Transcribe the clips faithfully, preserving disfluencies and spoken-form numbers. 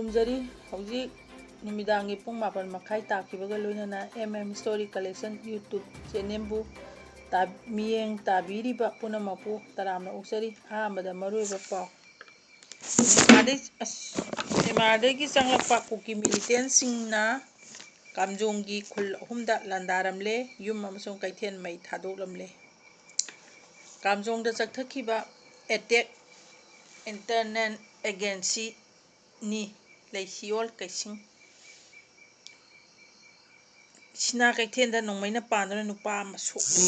ꯈꯨꯔꯨꯝꯖꯔꯤ꯫ ꯍꯧꯖꯤꯛ ꯅꯨꯃꯤꯗꯥꯡꯒꯤ ꯄꯨꯡ ꯃꯥꯄꯟ ꯃꯈꯥꯏ ꯇꯥꯈꯤꯕꯒ ꯂꯣꯏꯅꯅ M M Story Collection YouTube channelꯕꯨ ꯇꯥ-, ꯃꯤꯠꯌꯦꯡ ꯇꯥꯕꯤꯔꯤꯕ ꯄꯨꯝꯅꯃꯛꯄꯨ ꯇꯔꯥꯝꯅ ꯑꯣꯛꯆꯔꯤ꯫ ꯑꯍꯥꯟꯕꯗ ꯃꯔꯨꯑꯣꯏꯕ ꯄꯥꯎ꯫ ꯃ꯭ꯌꯥꯟꯃꯥꯔꯗꯒꯤ, ꯑꯁ, ꯃ꯭ꯌꯥꯟꯃꯥꯔꯗꯒꯤ ꯆꯪꯂꯛꯄ ꯀꯨꯀꯤ militantꯁꯤꯡꯅ ꯀꯥꯝꯖꯣꯡꯒꯤ ꯈꯨꯜ ꯑꯍꯨꯝꯗ ꯂꯥꯟꯗꯥꯔꯝꯂꯦ꯫ ꯌꯨꯝ ꯑꯃꯁꯨꯡ ꯀꯩꯊꯦꯜ ꯃꯩ ꯊꯥꯗꯣꯛꯂꯝꯂꯦ꯫ ꯀꯥꯝꯖꯣꯡꯗ ꯆꯠꯊꯈꯤꯕ attack internal agencyꯅꯤ꯫ ꯂꯩꯁꯤꯌꯣꯜ ꯀꯩꯁꯤꯡ꯫ ꯁꯤꯅꯥ ꯀꯩꯊꯦꯜꯗ ꯅꯣꯡꯃꯩꯅ ꯄꯥꯟꯗꯨꯅ ꯅꯨꯄꯥ ꯑꯃ ꯁꯣꯛꯂꯦ꯫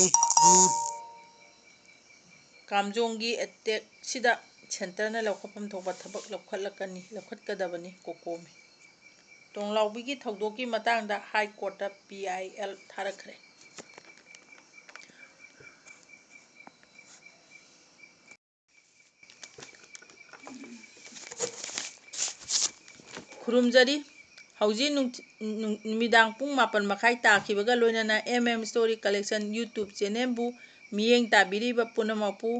ꯀꯥꯝꯖꯣꯡꯒꯤ attackꯁꯤꯗ centreꯅ ꯂꯧꯈꯠꯐꯝ ꯊꯣꯛꯄ ꯊꯕꯛ ꯂꯧꯈꯠꯂꯛꯀꯅꯤ, ꯂꯧꯈꯠꯀꯗꯕꯅꯤ, ꯀꯣꯀꯣꯃꯤ꯫ ꯇꯣꯡꯂꯥꯎꯕꯤꯒꯤ ꯊꯧꯗꯣꯛꯀꯤ ꯃꯇꯥꯡꯗ High Courtꯇ PIL ꯊꯥꯔꯛꯈ꯭ꯔꯦ꯫ ꯈꯨꯔꯨꯝꯖꯔꯤ꯫ ꯍꯧꯖꯤꯛ ꯅꯨꯡꯊꯤ-, ꯅꯨꯡ-, ꯅꯨꯃꯤꯗꯥꯡ ꯄꯨꯡ ꯃꯥꯄꯟ ꯃꯈꯥꯏ ꯇꯥꯈꯤꯕꯒ ꯂꯣꯏꯅꯅ M M Story Collection YouTube channelꯕꯨ ꯃꯤꯠꯌꯦꯡ ꯇꯥꯕꯤꯔꯤꯕ ꯄꯨꯝꯅꯃꯛꯄꯨ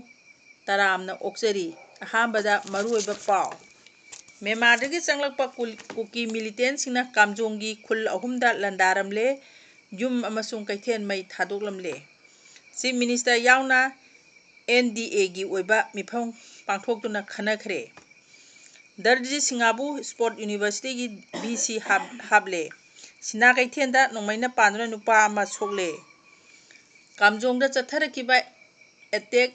ꯇꯔꯥꯝꯅ ꯑꯣꯛꯆꯔꯤ꯫ ꯑꯍꯥꯟꯕꯗ ꯃꯔꯨꯑꯣꯏꯕ ꯄꯥꯎ꯫ ꯃ꯭ꯌꯥꯟꯃꯥꯔꯗꯒꯤ ꯆꯪꯂꯛꯄ ꯀꯨꯜ-, ꯀꯨꯀꯤ militantꯁꯤꯡꯅ ꯀꯥꯝꯖꯣꯡꯒꯤ ꯈꯨꯜ ꯑꯍꯨꯝꯗ ꯂꯥꯟꯗꯥꯔꯝꯂꯦ꯫ ꯌꯨꯝ ꯑꯃꯁꯨꯡ ꯀꯩꯊꯦꯜ ꯃꯩ ꯊꯥꯗꯣꯛꯂꯝꯂꯦ꯫ Chief Minister ꯌꯥꯎꯅ NDAꯒꯤ ꯑꯣꯏꯕ ꯃꯤꯐꯝ ꯄꯥꯡꯊꯣꯛꯇꯨꯅ ꯈꯟꯅꯈ꯭ꯔꯦ꯫ ꯗꯔꯖꯤꯠ ꯁꯤꯡꯍꯕꯨ Sports Universityꯒꯤ VC ꯍꯥꯞ-, ꯍꯥꯞꯂꯦ꯫ ꯁꯤꯅꯥ ꯀꯩꯊꯦꯜꯗ ꯅꯣꯡꯃꯩꯅ ꯄꯥꯟꯗꯨꯅ ꯅꯨꯄꯥ ꯑꯃ ꯁꯣꯛꯂꯦ꯫ ꯀꯥꯝꯖꯣꯡꯗ ꯆꯠꯊꯔꯛꯈꯤꯕ attack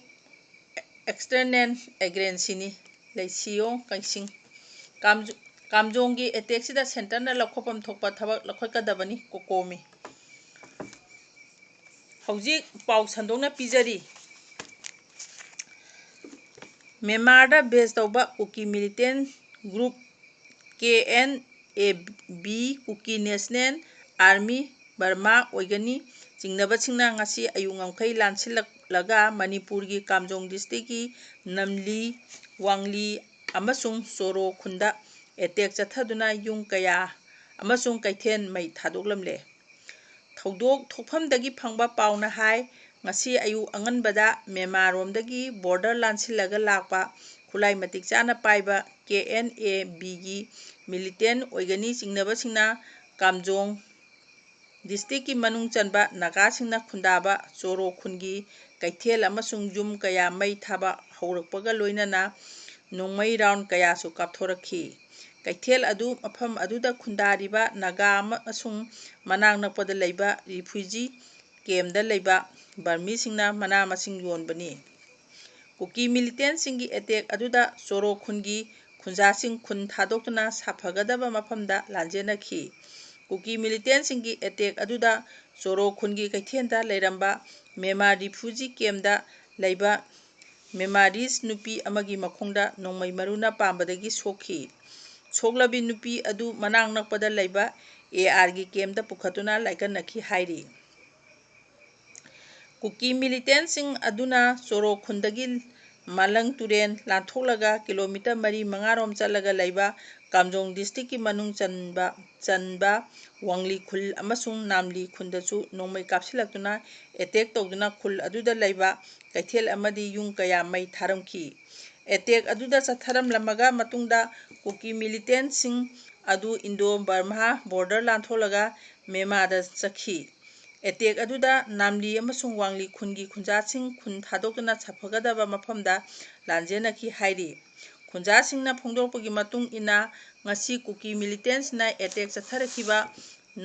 external agencyꯅꯤ꯫ ꯂꯩꯁꯤꯌꯣꯡ ꯀꯩꯁꯤꯡ꯫ ꯀꯥꯝꯖ-, ꯀꯥꯝꯖꯣꯡꯒꯤ attackꯁꯤꯗ centreꯅ ꯂꯧꯈꯠꯐꯝ ꯊꯣꯛꯄ ꯊꯕꯛ ꯂꯧꯈꯠꯀꯗꯕꯅꯤ꯫ ꯀꯣꯀꯣꯃꯤ꯫ ꯍꯧꯖꯤꯛ ꯄꯥꯎ ꯁꯟꯗꯣꯛꯅ ꯄꯤꯖꯔꯤ꯫ ꯃ꯭ꯌꯥꯟꯃꯥꯔꯗ base ꯇꯧꯕ ꯀꯨꯀꯤ militant group KNA-B, Kuki National Army Burma ꯑꯣꯏꯒꯅꯤ꯫ ꯆꯤꯡꯅꯕꯁꯤꯡꯅ ꯉꯁꯤ ꯑꯌꯨꯛ ꯉꯝꯈꯩ ꯂꯥꯟꯁꯤꯜꯂꯛꯂꯒ ꯃꯅꯤꯄꯨꯔꯒꯤ ꯀꯥꯝꯖꯣꯡ districtꯀꯤ ꯅꯝꯂꯤ, ꯋꯥꯡꯂꯤ ꯑꯃꯁꯨꯡ ꯆꯣꯔꯣ ꯈꯨꯟꯗ attack ꯆꯠꯊꯗꯨꯅ ꯌꯨꯝ ꯀꯌꯥ ꯑꯃꯁꯨꯡ ꯀꯩꯊꯦꯜ ꯃꯩ ꯊꯥꯗꯣꯛꯂꯝꯂꯦ꯫ ꯊꯧꯗꯣꯛ ꯊꯣꯛꯐꯝꯗꯒꯤ ꯐꯪꯕ ꯄꯥꯎꯅ ꯍꯥꯏ, ꯉꯁꯤ ꯑꯌꯨꯛ ꯑꯉꯟꯕꯗ ꯃ꯭ꯌꯥꯟꯃꯥꯔꯔꯣꯝꯗꯒꯤ border ꯂꯥꯟꯁꯤꯜꯂꯒ ꯂꯥꯛꯄ ꯈꯨꯠꯂꯥꯏ ꯃꯇꯤꯛ ꯆꯥꯅ ꯄꯥꯏꯕ ꯀꯦ ꯑꯦꯟ ꯑꯦ ꯕꯤꯒꯤ militant ꯑꯣꯏꯒꯅꯤ ꯆꯤꯡꯅꯕꯁꯤꯡꯅ ꯀꯥꯝꯖꯣꯡ districtꯀꯤ ꯃꯅꯨꯡ ꯆꯟꯕ ꯅꯥꯒꯥꯁꯤꯡꯅ ꯈꯨꯟꯗꯥꯕ ꯆꯣꯔꯣ ꯈꯨꯟꯒꯤ ꯀꯩꯊꯦꯜ ꯑꯃꯁꯨꯡ ꯌꯨꯝ ꯀꯌꯥ ꯃꯩ ꯊꯥꯕ ꯍꯧꯔꯛꯄꯒ ꯂꯣꯏꯅꯅ ꯅꯣꯡꯃꯩ round ꯀꯌꯥꯁꯨ ꯀꯥꯞꯊꯣꯔꯛꯈꯤ꯫ ꯀꯩꯊꯦꯜ ꯑꯗꯨ ꯃꯐꯝ ꯑꯗꯨꯗ ꯈꯨꯟꯗꯥꯔꯤꯕ ꯅꯥꯒꯥ ꯑꯃꯁꯨꯡ ꯃꯅꯥꯛ ꯅꯛꯄꯗ ꯂꯩꯕ refugee campꯇ ꯂꯩꯕ ꯕꯔꯃꯤꯁꯤꯡꯅ ꯃꯅꯥ ꯃꯁꯤꯡ ꯌꯣꯟꯕꯅꯤ꯫ ꯀꯨꯀꯤ militantꯁꯤꯡꯒꯤ attack ꯑꯗꯨꯗ ꯆꯣꯔꯣ ꯈꯨꯟꯒꯤ ꯈꯨꯟꯖꯥꯁꯤꯡ ꯈꯨꯟ ꯊꯥꯗꯣꯛꯇꯨꯅ ꯁꯥꯐꯒꯗꯕ ꯃꯐꯝꯗ ꯂꯥꯟꯖꯦꯟꯅꯈꯤ꯫ ꯀꯨꯀꯤ militantꯁꯤꯡꯒꯤ attack ꯑꯗꯨꯗ ꯆꯣꯔꯣ ꯈꯨꯟꯒꯤ ꯀꯩꯊꯦꯜꯗ ꯂꯩꯔꯝꯕ ꯃ꯭ꯌꯥꯟꯃꯥꯔ refugee campꯇ ꯂꯩꯕ ꯃ꯭ꯌꯥꯟꯃꯥꯔꯤꯁ ꯅꯨꯄꯤ ꯑꯃꯒꯤ ꯃꯈꯣꯡꯗ ꯅꯣꯡꯃꯩ ꯃꯔꯨꯅ ꯄꯥꯟꯕꯗꯒꯤ ꯁꯣꯛꯈꯤ꯫ ꯁꯣꯛꯂꯕꯤ ꯅꯨꯄꯤ ꯑꯗꯨ ꯃꯅꯥꯛ ꯅꯛꯄꯗ ꯂꯩꯕ ꯑꯦ ꯑꯥꯔꯒꯤ campꯇ ꯄꯨꯈꯠꯇꯨꯅ ꯂꯥꯏꯀꯠꯅꯈꯤ ꯍꯥꯏꯔꯤ꯫ ꯀꯨꯀꯤ militantꯁꯤꯡ ꯑꯗꯨꯅ ꯆꯣꯔꯣ ꯈꯨꯟꯗꯒꯤ ꯃꯥꯂꯪ ꯇꯨꯔꯦꯜ ꯂꯥꯟꯊꯣꯛꯂꯒ kilometre ꯃꯔꯤ ꯃꯉꯥꯔꯣꯝ ꯆꯠꯂꯒ ꯂꯩꯕ ꯀꯥꯝꯖꯣꯡ districtꯀꯤ ꯃꯅꯨꯡ ꯆꯟꯕ, ꯆꯟꯕ ꯋꯥꯡꯂꯤ ꯈꯨꯜ ꯑꯃꯁꯨꯡ ꯅꯥꯝꯂꯤ ꯈꯨꯟꯗꯁꯨ ꯅꯣꯡꯃꯩ ꯀꯥꯞꯁꯤꯜꯂꯛꯇꯨꯅ attack ꯇꯧꯗꯨꯅ ꯈꯨꯜ ꯑꯗꯨꯗ ꯂꯩꯕ ꯀꯩꯊꯦꯜ ꯑꯃꯗꯤ ꯌꯨꯝ ꯀꯌꯥ ꯃꯩ ꯊꯥꯔꯝꯈꯤ꯫ Attack ꯑꯗꯨꯗ ꯆꯠꯊꯔꯝꯂꯝꯃꯒ ꯃꯇꯨꯡꯗ ꯀꯨꯀꯤ militantꯁꯤꯡ ꯑꯗꯨ ꯏꯟꯗꯣ ꯕꯔꯃꯥ border ꯂꯥꯟꯊꯣꯛꯂꯒ ꯃ꯭ꯌꯥꯟꯃꯥꯔꯗ ꯆꯠꯈꯤ꯫ Attack ꯑꯗꯨꯗ ꯅꯥꯝꯂꯤ ꯑꯃꯁꯨꯡ ꯋꯥꯡꯂꯤ ꯈꯨꯟꯒꯤ ꯈꯨꯟꯖꯥꯁꯤꯡ ꯈꯨꯟ ꯊꯥꯗꯣꯛꯇꯨꯅ ꯁꯥꯐꯒꯗꯕ ꯃꯐꯝꯗ ꯂꯥꯟꯖꯦꯟꯅꯈꯤ ꯍꯥꯏꯔꯤ꯫ ꯈꯨꯟꯖꯥꯁꯤꯡꯅ ꯐꯣꯡꯗꯣꯔꯛꯄꯒꯤ ꯃꯇꯨꯡ ꯏꯟꯅ, ꯉꯁꯤ ꯀꯨꯀꯤ militantꯁꯤꯡꯅ attack ꯆꯠꯊꯔꯛꯈꯤꯕ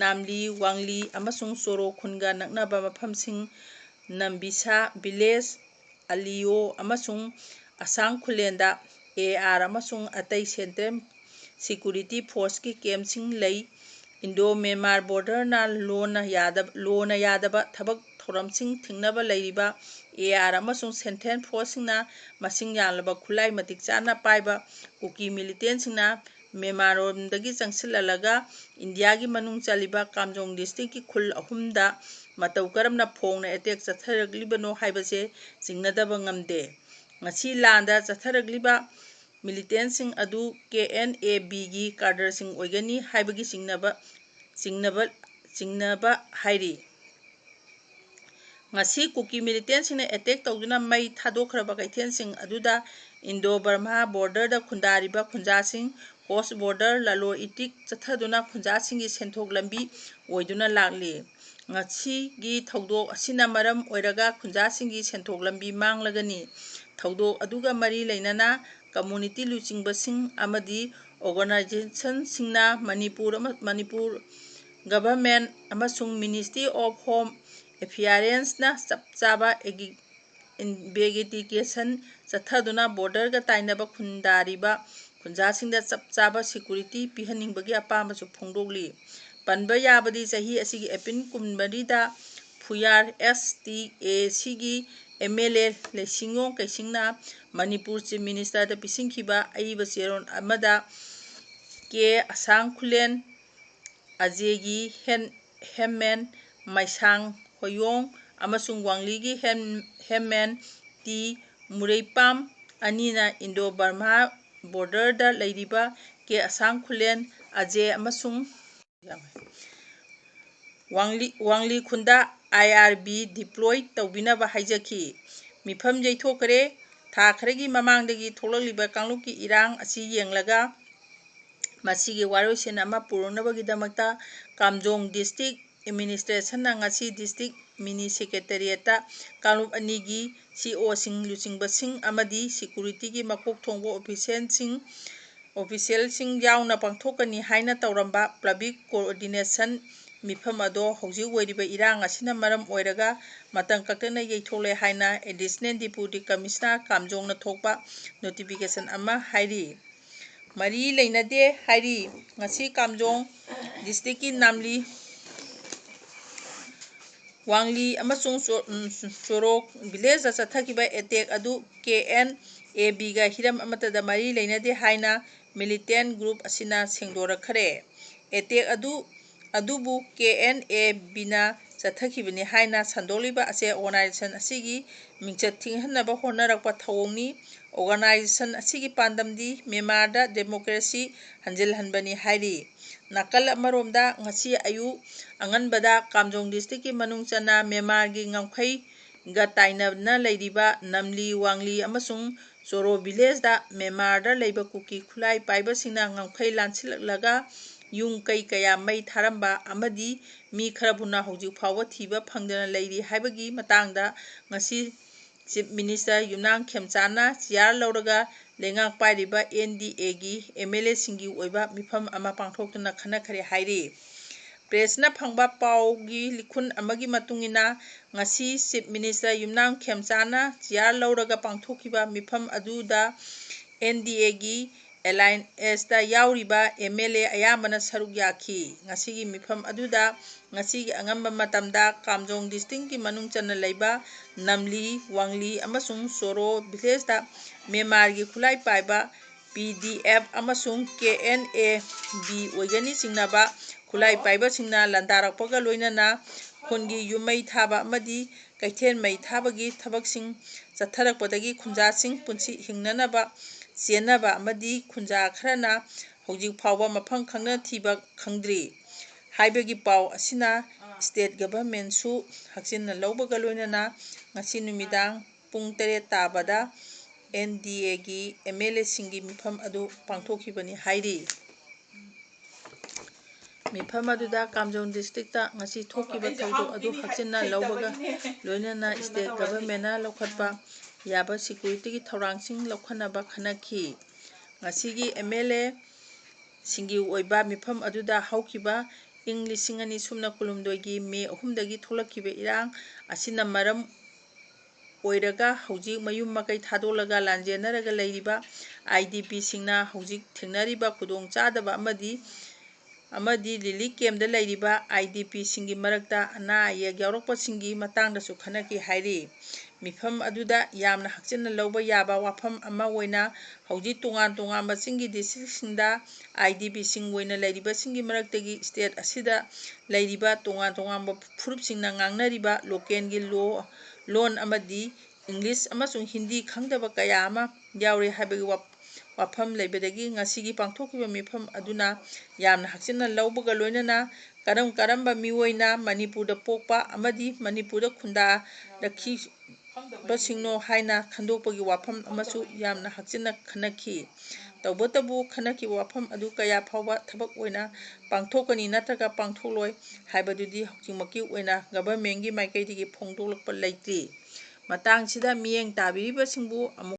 ꯅꯥꯝꯂꯤ, ꯋꯥꯡꯂꯤ ꯑꯃꯁꯨꯡ ꯆꯣꯔꯣ ꯈꯨꯟꯒ ꯅꯛꯅꯕ ꯃꯐꯝꯁꯤꯡ ꯅꯝꯕꯤꯁꯥ village, ꯑꯂꯤꯌꯣ ꯑꯃꯁꯨꯡ ꯑꯁꯥꯡ ꯈꯨꯂꯦꯟꯗ ꯑꯦ ꯑꯥꯔ ꯑꯃꯁꯨꯡ ꯑꯇꯩ central security forceꯀꯤ campꯁꯤꯡ ꯂꯩ꯫ ꯏꯟꯗꯣ ꯃ꯭ꯌꯥꯟꯃꯥꯔ borderꯅ ꯂꯣꯟꯅ ꯌꯥꯗꯕ, ꯂꯣꯅ ꯌꯥꯗꯕ ꯊꯕꯛ ꯊꯧꯔꯝꯁꯤꯡ ꯊꯤꯡꯅꯕ ꯂꯩꯔꯤꯕ ꯑꯦ ꯑꯥꯔ ꯑꯃꯁꯨꯡ central forceꯁꯤꯡꯅ ꯃꯁꯤꯡ ꯌꯥꯝꯂꯕ ꯈꯨꯠꯂꯥꯏ ꯃꯇꯤꯛ ꯆꯥꯅ ꯄꯥꯏꯕ ꯀꯨꯀꯤ militantꯁꯤꯡꯅ ꯃ꯭ꯌꯥꯟꯃꯥꯔꯔꯣꯝꯗꯒꯤ ꯆꯪꯁꯤꯜꯍꯜꯂꯒ ꯏꯟꯗꯤꯌꯥꯒꯤ ꯃꯅꯨꯡ ꯆꯜꯂꯤꯕ ꯀꯥꯝꯖꯣꯡ districtꯀꯤ ꯈꯨꯜ ꯑꯍꯨꯝꯗ ꯃꯇꯧ ꯀꯔꯝꯅ ꯐꯣꯡꯅ attack ꯆꯠꯊꯔꯛꯂꯤꯕꯅꯣ ꯍꯥꯏꯕꯁꯦ ꯆꯤꯡꯅꯗꯕ ꯉꯝꯗꯦ꯫ ꯉꯁꯤ ꯂꯥꯟꯗ ꯆꯠꯊꯔꯛꯂꯤꯕ militantꯁꯤꯡ ꯑꯗꯨ ꯀꯦ ꯑꯦꯟ ꯑꯦ ꯕꯤꯒꯤ cadreꯁꯤꯡ ꯑꯣꯏꯒꯅꯤ ꯍꯥꯏꯕꯒꯤ ꯆꯤꯡꯅꯕ, ꯆꯤꯡꯅꯕ, ꯆꯤꯡꯅꯕ ꯍꯥꯏꯔꯤ꯫ ꯉꯁꯤ ꯀꯨꯀꯤ ꯃꯤꯂꯤꯇꯦꯟꯁꯤꯡꯅ ꯑꯦꯇꯦꯛ ꯇꯧꯗꯨꯅ ꯃꯩ ꯊꯥꯗꯣꯛꯈ꯭ꯔꯕ ꯀꯩꯊꯦꯜꯁꯤꯡ ꯑꯗꯨꯗ ꯏꯟꯗꯣ ꯕꯔꯃꯥ ꯕꯣꯔꯗꯔꯗ ꯈꯨꯟꯗꯥꯔꯤꯕ ꯈꯨꯟꯖꯥꯁꯤꯡ ꯀ꯭ꯔꯣꯁ ꯕꯣꯔꯗꯔ ꯂꯂꯣꯟ ꯏꯇꯤꯛ ꯆꯠꯊꯗꯨꯅ ꯈꯨꯟꯖꯥꯁꯤꯡꯒꯤ ꯁꯦꯟꯊꯣꯛ ꯂꯝꯕꯤ ꯑꯣꯏꯗꯨꯅ ꯂꯥꯛꯂꯤ꯫ ꯉꯁꯤꯒꯤ ꯊꯧꯗꯣꯛ ꯑꯁꯤꯅ ꯃꯔꯝ ꯑꯣꯏꯔꯒ ꯈꯨꯟꯖꯥꯁꯤꯡꯒꯤ ꯁꯦꯟꯊꯣꯛ ꯂꯝꯕꯤ ꯃꯥꯡꯂꯒꯅꯤ꯫ ꯊꯧꯗꯣꯛ ꯑꯗꯨꯒ ꯃꯔꯤ ꯂꯩꯅꯅ ꯀꯝꯃꯨꯅꯤꯇꯤ ꯂꯨꯆꯤꯡꯕꯁꯤꯡ ꯑꯃꯗꯤ ꯑꯣꯔꯒꯅꯥꯏꯖꯦꯁꯟꯁꯤꯡꯅ ꯃꯅꯤꯄꯨꯔ ꯑꯃ-, ꯃꯅꯤꯄꯨꯔ ꯒꯚꯔꯟꯃꯦꯟꯠ ꯑꯃꯁꯨꯡ Ministry of Home Affairsꯅ ꯆꯞ ꯆꯥꯕ ꯑꯦꯒꯤ-, ꯏꯟꯚꯦꯁꯇꯤꯒꯦꯁꯟ ꯆꯠꯊꯗꯨꯅ ꯕꯣꯔꯗꯔꯒ ꯇꯥꯏꯅꯕ ꯈꯨꯟꯗꯥꯔꯤꯕ ꯈꯨꯟꯖꯥꯁꯤꯡꯗ ꯆꯞ ꯆꯥꯕ ꯁꯦꯀ꯭ꯌꯨꯔꯤꯇꯤ ꯄꯤꯍꯟꯅꯤꯡꯕꯒꯤ ꯑꯄꯥꯝꯕꯁꯨ ꯐꯣꯡꯗꯣꯛꯂꯤ꯫ ꯄꯟꯕ ꯌꯥꯕꯗꯤ ꯆꯍꯤ ꯑꯁꯤꯒꯤ ꯑꯦꯄ꯭ꯔꯤꯜ ꯀꯨꯟꯃꯔꯤꯗ ꯐꯨꯌꯥꯔ STACꯒꯤ MLA ꯂꯩꯁꯤꯡꯉꯣ ꯀꯩꯁꯤꯡꯅ ꯃꯅꯤꯄꯨꯔ Chief Ministerꯗ ꯄꯤꯁꯤꯟꯈꯤꯕ ꯑꯏꯕ ꯆꯦꯔꯣꯜ ꯑꯃꯗ ꯀꯦ ꯑꯁꯥꯡ ꯈꯨꯂꯦꯟ, ꯑꯖꯦꯒꯤ ꯍꯦꯟ-, ꯍꯦꯃꯦꯟ, ꯃꯩꯁꯥꯡ ꯍꯣꯌꯣꯡ ꯑꯃꯁꯨꯡ ꯋꯥꯡꯂꯤꯒꯤ ꯍꯦꯟ-, ꯍꯦꯃꯦꯟ ꯇꯤ ꯃꯨꯔꯩꯄꯥꯝ ꯑꯅꯤꯅ ꯏꯟꯗꯣ ꯕꯔꯃꯥ ꯕꯣꯔꯗꯔꯗ ꯂꯩꯔꯤꯕ ꯀꯦ ꯑꯁꯥꯡ ꯈꯨꯂꯦꯟ, ꯑꯖꯦ ꯑꯃꯁꯨꯡ ꯋꯥꯡꯂꯤ, ꯋꯥꯡꯂꯤ ꯈꯨꯟꯗ IRB deploy ꯇꯧꯕꯤꯅꯕ ꯍꯥꯏꯖꯈꯤ꯫ ꯃꯤꯐꯝ ꯌꯩꯊꯣꯛꯈ꯭ꯔꯦ꯫ ꯊꯥ ꯈꯔꯒꯤ ꯃꯃꯥꯡꯗꯒꯤ ꯊꯣꯛꯂꯛꯂꯤꯕ ꯀꯥꯡꯂꯨꯞꯀꯤ ꯏꯔꯥꯡ ꯑꯁꯤ ꯌꯦꯡꯂꯒ ꯃꯁꯤꯒꯤ ꯋꯥꯔꯣꯏꯁꯤꯟ ꯑꯃ ꯄꯨꯔꯛꯅꯕꯒꯤꯗꯃꯛꯇ ꯀꯥꯝꯖꯣꯡ District Administrationꯅ ꯉꯁꯤ District Mini Secretariatꯇ ꯀꯥꯡꯂꯨꯞ ꯑꯅꯤꯒꯤ COꯁꯤꯡ, ꯂꯨꯆꯤꯡꯕꯁꯤꯡ ꯑꯃꯗꯤ securityꯒꯤ ꯃꯀꯣꯛ ꯊꯣꯡꯕ officialꯁꯤꯡ, officialꯁꯤꯡ ꯌꯥꯎꯅ ꯄꯥꯡꯊꯣꯛꯀꯅꯤ ꯍꯥꯏꯅ ꯇꯧꯔꯝꯕ public coordination ꯃꯤꯐꯝ ꯑꯗꯣ ꯍꯧꯖꯤꯛ ꯑꯣꯏꯔꯤꯕ ꯏꯔꯥꯡ ꯑꯁꯤꯅ ꯃꯔꯝ ꯑꯣꯏꯔꯒ ꯃꯇꯝ ꯀꯛꯇꯅ ꯌꯩꯊꯣꯛꯂꯦ ꯍꯥꯏꯅ Additional Deputy Commissioner ꯀꯥꯝꯖꯣꯡꯅ ꯊꯣꯛꯄ notification ꯑꯃ ꯍꯥꯏꯔꯤ꯫ ꯃꯔꯤ ꯂꯩꯅꯗꯦ ꯍꯥꯏꯔꯤ꯫ ꯉꯁꯤ ꯀꯥꯝꯖꯣꯡ districtꯀꯤ ꯅꯥꯝꯂꯤ, ꯋꯥꯡꯂꯤ ꯑꯃꯁꯨꯡ ꯆꯣ-, ꯎꯝ, ꯆꯣꯔꯣꯛ villageꯇ ꯆꯠꯊꯈꯤꯕ attack ꯑꯗꯨ KNABꯒ ꯍꯤꯔꯝ ꯑꯃꯠꯇꯗ ꯃꯔꯤ ꯂꯩꯅꯗꯦ ꯍꯥꯏꯅ militant group ꯑꯁꯤꯅ ꯁꯦꯡꯗꯣꯔꯛꯈ꯭ꯔꯦ꯫ Attack ꯑꯗꯨ, ꯑꯗꯨꯕꯨ KNABꯅ ꯆꯠꯊꯈꯤꯕꯅꯤ ꯍꯥꯏꯅ ꯁꯟꯗꯣꯛꯂꯤꯕ ꯑꯁꯦ organization ꯑꯁꯤꯒꯤ ꯃꯤꯡꯆꯠ ꯊꯤꯍꯟꯅꯕ ꯍꯣꯠꯅꯔꯛꯄ ꯊꯧꯑꯣꯡꯅꯤ꯫ Organization ꯑꯁꯤꯒꯤ ꯄꯥꯟꯗꯝꯗꯤ ꯃ꯭ꯌꯥꯟꯃꯥꯔꯗ democracy ꯍꯟꯖꯤꯜꯍꯟꯕꯅꯤ ꯍꯥꯏꯔꯤ꯫ ꯅꯥꯀꯜ ꯑꯃꯔꯣꯝꯗ, ꯉꯁꯤ ꯑꯌꯨꯛ ꯑꯉꯟꯕꯗ ꯀꯥꯝꯖꯣꯡ ꯗꯤꯁꯇ꯭ꯔꯤꯛꯀꯤ ꯃꯅꯨꯡ ꯆꯟꯅ ꯃ꯭ꯌꯥꯟꯃꯥꯔꯒꯤ ꯉꯝꯈꯩꯒ ꯇꯥꯏꯅꯅ ꯂꯩꯔꯤꯕ ꯅꯝꯂꯤ, ꯋꯥꯡꯂꯤ ꯑꯃꯁꯨꯡ ꯆꯣꯔꯣ ꯚꯤꯂꯦꯖꯇ ꯃ꯭ꯌꯥꯟꯃꯥꯔꯗ ꯂꯩꯕ ꯀꯨꯀꯤ ꯈꯨꯠꯂꯥꯏ ꯄꯥꯏꯕꯁꯤꯡꯅ ꯉꯝꯈꯩ ꯂꯥꯟꯁꯤꯜꯂꯛꯂꯒ ꯌꯨꯝ ꯀꯩ ꯀꯌꯥ ꯃꯩ ꯊꯥꯔꯝꯕ ꯑꯃꯗꯤ ꯃꯤ ꯈꯔꯕꯨꯅ ꯍꯧꯖꯤꯛ ꯐꯥꯎꯕ ꯊꯤꯕ ꯐꯪꯗꯅ ꯂꯩꯔꯤ ꯍꯥꯏꯕꯒꯤ ꯃꯇꯥꯡꯗ ꯉꯁꯤ ꯆꯤꯐ ꯃꯤꯅꯤꯁꯇꯔ ꯌꯨꯝꯅꯥꯝ ꯈꯦꯝꯆꯥꯟꯅ ꯆꯤꯌꯥꯔ ꯂꯧꯔꯒ ꯂꯩꯉꯥꯛ ꯄꯥꯏꯔꯤꯕ ꯑꯦꯟ ꯗꯤ ꯑꯦꯒꯤ ꯑꯦꯝ ꯑꯦꯜ ꯑꯦꯁꯤꯡꯒꯤ ꯑꯣꯏꯕ ꯃꯤꯐꯝ ꯑꯃ ꯄꯥꯡꯊꯣꯛꯇꯨꯅ ꯈꯟꯅꯈ꯭ꯔꯦ ꯍꯥꯏꯔꯤ꯫ ꯄ꯭ꯔꯦꯁꯅ ꯐꯪꯕ ꯄꯥꯎꯒꯤ ꯂꯤꯈꯨꯟ ꯑꯃꯒꯤ ꯃꯇꯨꯡ ꯏꯟꯅ, ꯉꯁꯤ ꯆꯤꯐ ꯃꯤꯅꯤꯁꯇꯔ ꯌꯨꯝꯅꯥꯝ ꯈꯦꯝꯆꯥꯟꯅ ꯆꯤꯌꯥꯔ ꯂꯧꯔꯒ ꯄꯥꯡꯊꯣꯛꯈꯤꯕ ꯃꯤꯐꯝ ꯑꯗꯨꯗ ꯑꯦꯟ ꯗꯤ ꯑꯦꯒꯤ ꯑꯦꯂꯥꯏꯟꯁꯇ ꯌꯥꯎꯔꯤꯕ ꯑꯦꯝ ꯑꯦꯜ ꯑꯦ ꯑꯌꯥꯝꯕꯅ ꯁꯔꯨꯛ ꯌꯥꯈꯤ꯫ ꯉꯁꯤꯒꯤ ꯃꯤꯐꯝ ꯑꯗꯨꯗ ꯉꯁꯤꯒꯤ ꯑꯉꯟꯕ ꯃꯇꯝꯗ ꯀꯥꯝꯖꯣꯡ ꯗꯤꯁꯇ꯭ꯔꯤꯛꯀꯤ ꯃꯅꯨꯡ ꯆꯟꯅ ꯂꯩꯕ ꯅꯝꯂꯤ, ꯋꯥꯡꯂꯤ ꯑꯃꯁꯨꯡ ꯆꯣꯔꯣ ꯚꯤꯂꯦꯖꯇ ꯃ꯭ꯌꯥꯟꯃꯥꯔꯒꯤ ꯈꯨꯠꯂꯥꯏ ꯄꯥꯏꯕ ꯄꯤ ꯗꯤ ꯑꯦꯐ ꯑꯃꯁꯨꯡ ꯀꯦ ꯑꯦꯟ ꯑꯦ ꯕꯤ ꯑꯣꯏꯒꯅꯤ ꯆꯤꯡꯅꯕ ꯈꯨꯠꯂꯥꯏ ꯄꯥꯏꯕꯁꯤꯡꯅ ꯂꯥꯟꯗꯥꯔꯛꯄꯒ ꯂꯣꯏꯅꯅ ꯈꯨꯟꯒꯤ ꯌꯨꯝ ꯃꯩ ꯊꯥꯕ ꯑꯃꯗꯤ ꯀꯩꯊꯦꯜ ꯃꯩ ꯊꯥꯕꯒꯤ ꯊꯕꯛꯁꯤꯡ ꯆꯠꯊꯔꯛꯄꯗꯒꯤ ꯈꯨꯟꯖꯥꯁꯤꯡ ꯄꯨꯟꯁꯤ ꯍꯤꯡꯅꯅꯕ ꯆꯦꯟꯅꯕ ꯑꯃꯗꯤ ꯈꯨꯟꯖꯥ ꯈꯔꯅ ꯍꯧꯖꯤꯛ ꯐꯥꯎꯕ ꯃꯐꯝ ꯈꯪꯅ ꯊꯤꯕ ꯈꯪꯗ꯭ꯔꯤ ꯍꯥꯏꯕꯒꯤ ꯄꯥꯎ ꯑꯁꯤꯅ ꯁ꯭ꯇꯦꯠ ꯒꯚꯔꯟꯃꯦꯟꯠꯁꯨ ꯍꯛꯆꯤꯟꯅ ꯂꯧꯕꯒ ꯂꯣꯏꯅꯅ ꯉꯁꯤ ꯅꯨꯃꯤꯗꯥꯡ ꯄꯨꯡ ꯇꯔꯦꯠ ꯇꯥꯕꯗ ꯑꯦꯟ ꯗꯤ ꯑꯦꯒꯤ ꯑꯦꯝ ꯑꯦꯜ ꯑꯦꯁꯤꯡꯒꯤ ꯃꯤꯐꯝ ꯑꯗꯨ ꯄꯥꯡꯊꯣꯛꯈꯤꯕꯅꯤ ꯍꯥꯏꯔꯤ꯫ ꯃꯤꯐꯝ ꯑꯗꯨꯗ ꯀꯥꯝꯖꯣꯡ ꯗꯤꯁꯇ꯭ꯔꯤꯛꯇ ꯉꯁꯤ ꯊꯣꯛꯈꯤꯕ ꯊꯧꯗꯣꯛ ꯑꯗꯨ ꯍꯛꯆꯤꯟꯅ ꯂꯧꯕꯒ ꯂꯣꯏꯅꯅ ꯁ꯭ꯇꯦꯠ ꯒꯚꯔꯟꯃꯦꯟꯠꯅ ꯂꯧꯈꯠꯄ ꯌꯥꯕ ꯁꯦꯀ꯭ꯌꯨꯔꯤꯇꯤꯒꯤ ꯊꯧꯔꯥꯡꯁꯤꯡ ꯂꯧꯈꯠꯅꯕ ꯈꯟꯅꯈꯤ꯫ ꯉꯁꯤꯒꯤ ꯑꯦꯝ ꯑꯦꯜ ꯑꯦꯁꯤꯡꯒꯤ ꯑꯣꯏꯕ ꯃꯤꯐꯝ ꯑꯗꯨꯗ ꯍꯧꯈꯤꯕ ꯏꯪ ꯂꯤꯁꯤꯡ ꯑꯅꯤ ꯁꯨꯞꯅ ꯀꯨꯟꯍꯨꯝꯗꯣꯏꯒꯤ ꯃꯦ ꯑꯍꯨꯝꯗꯒꯤ ꯊꯣꯛꯂꯛꯈꯤꯕ ꯏꯔꯥꯡ ꯑꯁꯤꯅ ꯃꯔꯝ ꯑꯣꯏꯔꯒ ꯍꯧꯖꯤꯛ ꯃꯌꯨꯝ ꯃꯀꯩ ꯊꯥꯗꯣꯛꯂꯒ ꯂꯥꯟꯖꯦꯟꯅꯔꯒ ꯂꯩꯔꯤꯕ ꯑꯥꯏ ꯗꯤ ꯄꯤꯁꯤꯡꯅ ꯍꯧꯖꯤꯛ ꯊꯦꯡꯅꯔꯤꯕ ꯈꯨꯗꯣꯡꯆꯥꯗꯕ ꯑꯃꯗꯤ, ꯑꯃꯗꯤ ꯔꯤꯂꯤꯐ ꯀꯦꯝꯞꯇ ꯂꯩꯔꯤꯕ ꯑꯥꯏ ꯗꯤ ꯄꯤꯁꯤꯡꯒꯤ ꯃꯔꯛꯇ ꯑꯅꯥ ꯑꯌꯦꯛ ꯌꯥꯎꯔꯛꯄꯁꯤꯡꯒꯤ ꯃꯇꯥꯡꯗꯁꯨ ꯈꯟꯅꯈꯤ ꯍꯥꯏꯔꯤ꯫ ꯃꯤꯐꯝ ꯑꯗꯨꯗ ꯌꯥꯝꯅ ꯍꯛꯆꯤꯟꯅ ꯂꯧꯕ ꯌꯥꯕ ꯋꯥꯐꯝ ꯑꯃ ꯑꯣꯏꯅ ꯍꯧꯖꯤꯛ ꯇꯣꯉꯥꯟ ꯇꯣꯉꯥꯟꯕ ꯆꯤꯡꯒꯤ ꯗꯤꯁꯇ꯭ꯔꯤꯛꯁꯤꯡꯗ ꯑꯥꯏ ꯗꯤ ꯄꯤꯁꯤꯡ ꯑꯣꯏꯅ ꯂꯩꯔꯤꯕꯁꯤꯡꯒꯤ ꯃꯔꯛꯇꯒꯤ ꯁ꯭ꯇꯦꯠ ꯑꯁꯤꯗ ꯂꯩꯔꯤꯕ ꯇꯣꯉꯥꯟ ꯇꯣꯉꯥꯟꯕ ꯐꯨꯔꯨꯞꯁꯤꯡꯅ ꯉꯥꯡꯅꯔꯤꯕ ꯂꯣꯀꯦꯜꯒꯤ ꯂꯣ-, ꯂꯣꯟ ꯑꯃꯗꯤ ꯏꯪꯂꯤꯁ ꯑꯃꯁꯨꯡ ꯍꯤꯟꯗꯤ ꯈꯪꯗꯕ ꯀꯌꯥ ꯑꯃ ꯌꯥꯎꯔꯦ ꯍꯥꯏꯕꯒꯤ ꯋꯥ-, ꯋꯥꯐꯝ ꯂꯩꯕꯗꯒꯤ ꯉꯁꯤꯒꯤ ꯄꯥꯡꯊꯣꯛꯈꯤꯕ ꯃꯤꯐꯝ ꯑꯗꯨꯅ ꯌꯥꯝꯅ ꯍꯛꯆꯤꯟꯅ ꯂꯧꯕꯒ ꯂꯣꯏꯅꯅ ꯀꯔꯝ ꯀꯔꯝꯕ ꯃꯤꯑꯣꯏꯅ ꯃꯅꯤꯄꯨꯔꯗ ꯄꯣꯛꯄ ꯑꯃꯗꯤ ꯃꯅꯤꯄꯨꯔꯗ ꯈꯨꯟꯗꯥꯔꯛꯈꯤꯕꯁꯤꯡꯅꯣ ꯍꯥꯏꯅ ꯈꯟꯗꯣꯛꯄꯒꯤ ꯋꯥꯐꯝ ꯑꯃꯁꯨ ꯌꯥꯝꯅ ꯍꯛꯆꯤꯟꯅ ꯈꯟꯅꯈꯤ꯫ ꯇꯧꯕꯇꯕꯨ ꯈꯟꯅꯈꯤꯕ ꯋꯥꯐꯝ ꯑꯗꯨ ꯀꯌꯥ ꯐꯥꯎꯕ ꯊꯕꯛ ꯑꯣꯏꯅ ꯄꯥꯡꯊꯣꯛꯀꯅꯤ ꯅꯠꯇ꯭ꯔꯒ ꯄꯥꯡꯊꯣꯛꯂꯣꯏ ꯍꯥꯏꯕꯗꯨꯗꯤ ꯍꯧꯖꯤꯛꯃꯛꯀꯤ ꯑꯣꯏꯅ ꯒꯚꯔꯟꯃꯦꯟꯒꯤ ꯃꯥꯏꯀꯩꯗꯒꯤ ꯐꯣꯡꯗꯣꯛꯂꯛꯄ ꯂꯩꯇ꯭ꯔꯤ꯫ ꯃꯇꯥꯡꯁꯤꯗ ꯃꯤꯠꯌꯦꯡ ꯇꯥꯕꯤꯔꯤꯕꯁꯤꯡꯕꯨ ꯑꯃꯨꯛ